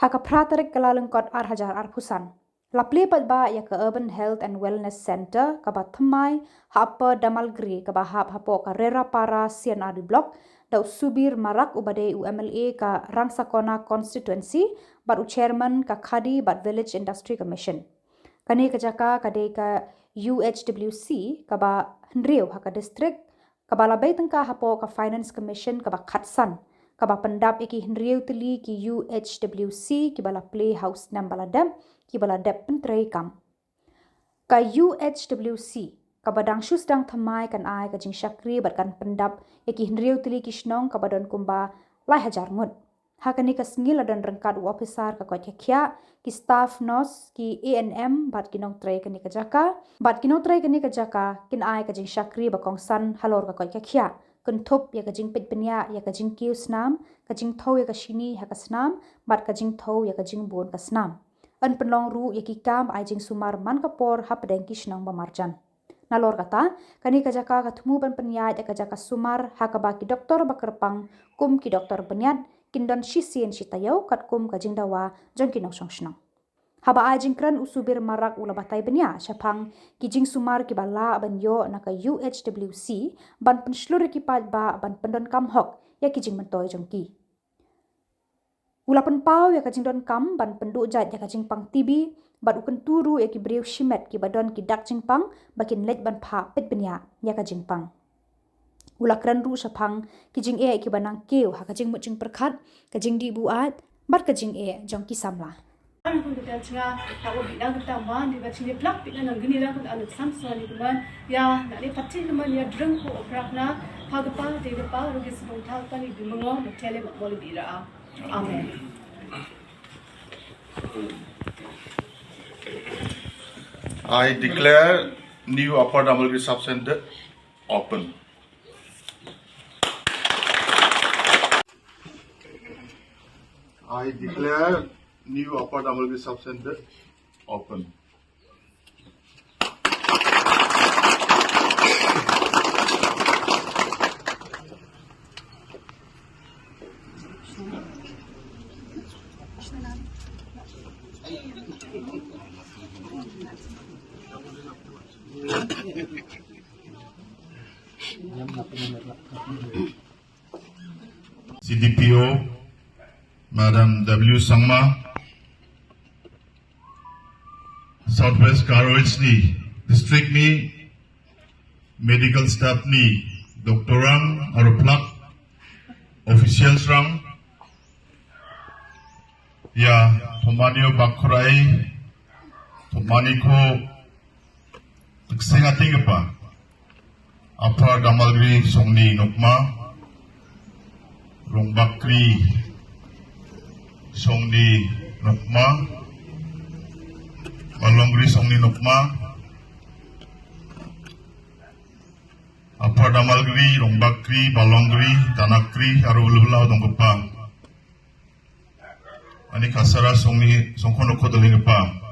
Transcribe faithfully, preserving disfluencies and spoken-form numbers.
Ha ka phra tarik Kyllalyngkot ar hajar arphew san, la plie paidbah ïa ka Urban Health and Wellness Centre kaba thymmai ha Upper Damalgre, kaba hap hapoh ka Rerapara C and R D Block, da u Subir Marak uba dei u M L A ka Rangsakona Constituency bad u Chairman ka Khadi bad Village Industry Commission. Kane ka jaka ka dei ka U H W C kaba hynriew ha ka district, kaba la bei tyngka hapoh ka Finance Commission kaba khatsan, kaba pyndap ïa ki hynriew tylli ki U H W C kiba la plie ha u snem ba la dep, kiba la dep pyntrei kam. Ka U H W C kaba dang shu sdang thymmai kan ai ka jingshakri bad kan pyndap ïa ki hynriew tylli ki shnong kaba don kumba lai hajar ngut. Ha kane ka sngi la don ryngkat u ophisar ka koit ka khiah, ki staff nurse, ki A N M bad ki nongtrei kane ka jaka. Bad ki nongtrei kane ka jaka kin ai ka jingshakri ba kongsan halor ka koit ka khiah, kynthup ïa ka jingpeit bniah ïa ka jingkiew snam, ka jingthew ïa ka shini ha ka snam bad ka jingthew ïa ka jingbun ka snam. Yn pynlong ruh ïa ki kam ai jingsumar man ka por hapdeng ki shnong ba marjan. Nalor kata, kane ka jaka ka thmu ban pynïaid ïa ka jaka sumar ha kaba ki doktor ba kyrpang kum ki doktor bniat kin don shisien shi taïew katkum ka jingdawa jong ki nongshong shnong. Haba ai jingkren, u Subir Marak u la batai bniah shaphang ki jingsumar kiba lah ban ïoh na ka U H W C ban pynshlur ïa ki paidbah ban pyndonkam hok ïa ki jingmyntoi jong ki. U la pynpaw ïa ka jingdonkam ban pynduh jait ïa ka jingpang T B bad u kyntu ruh ïa ki briew shimet kiba don ki dak jingpang ba kin leit ban phah peit bniah ïa ka jingpang. U la kren ruh shaphang ki jingeh kiba nang kiew ha ka jingmut jingpyrkhat, ka jingdih buaid bad ka jingeh jong ki samla. An kun kata chinga ta ko bina kata man di ba chinga plak pina nang gini ra kun an sam so ni kuman ya na ni pati kuman ya dreng ko oprak na pa kapa de kapa rugi sedong ta pa ni di mengo na tele ma mol bira. Amen. I declare new Upper Damalgiri Sub Center open. I declare new Upper Damalgiri Sub Center open. C D P O, Madam W Sangma, South West Garo Hills ni, District ni, Medical Staff ni, Doctor rang, aro plak, Officials rang, ya, pemani o bakrai, pemani ko, Tksing ating kpa. Upper Damalgiri Songni Nokma, Rongbakri Songni Nokma, Balongri Songni Nokma, Upper Damalgiri, Rongbakri, Balongri, Tanakri, aro ulula dong kpa. Ani kasara Songni Songkhono Kodaling kpa.